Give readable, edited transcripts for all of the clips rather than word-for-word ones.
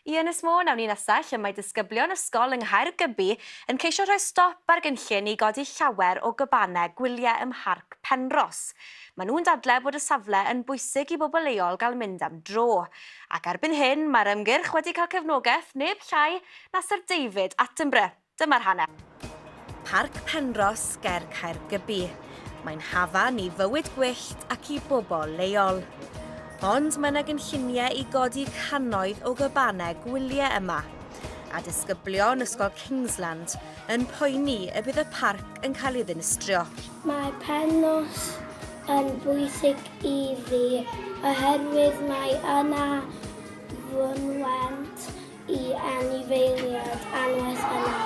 I Ynys Môn awn ni nesaf, lle mae disgyblion ysgol yng Nghaergybi yn ceisio rhoi stop ar gynllun i godi llawer o gybanau gwyliau ym Mharc Penrhos. Maen nhw'n dadlau bod y safle yn bwysig i bobl leol gael mynd am dro. Ac erbyn hyn, mae'r ymgyrch wedi cael cefnogaeth neb llai na Syr David Attenborough. Dyma'r hanes. Parc Penrhos ger Caergybi. Mae'n hafan i fywyd gwyllt ac i bobl leol. Ond mae yna gynlluniau i godi cannoedd o gybanau gwyliau yma. A disgyblion Ysgol Kingsland yn poeni y bydd y parc yn cael ei ddinistrio. Mae Penrhos yn bwysig i fi oherwydd mae yna fynwent i anifeiliaid anwes yna.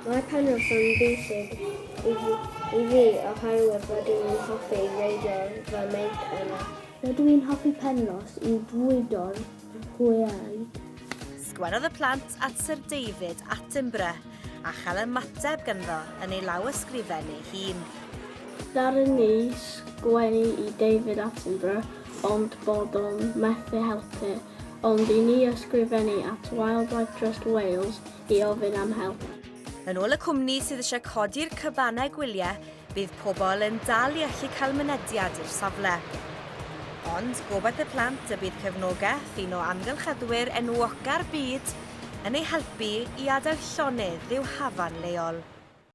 Mae Penrhos yn bwysig i fi oherwydd rydw i'n hoffi reidio fy meic yna. Rydw i'n hoffi Penrhos i fwydo'r hwyaid. Sgwennodd y plant at Syr David Attenborough a chael ymateb ganddo yn ei lawysgrifen ei hun. Ddaru ni sgwennu i David Attenborough ond bod o'n methu helpu, ond i ni ysgrifennu at Wildlife Trust Wales i ofyn am help. Yn ôl y cwmni sydd eisiau codi'r cybanau gwyliau, bydd pobl yn dal i allu cael mynediad i'r safle. Ond gobaith y plant y bydd cefnogaeth un o amgylcheddwyr enwoca'r byd yn eu helpu i adael llonydd i'w hafan leol.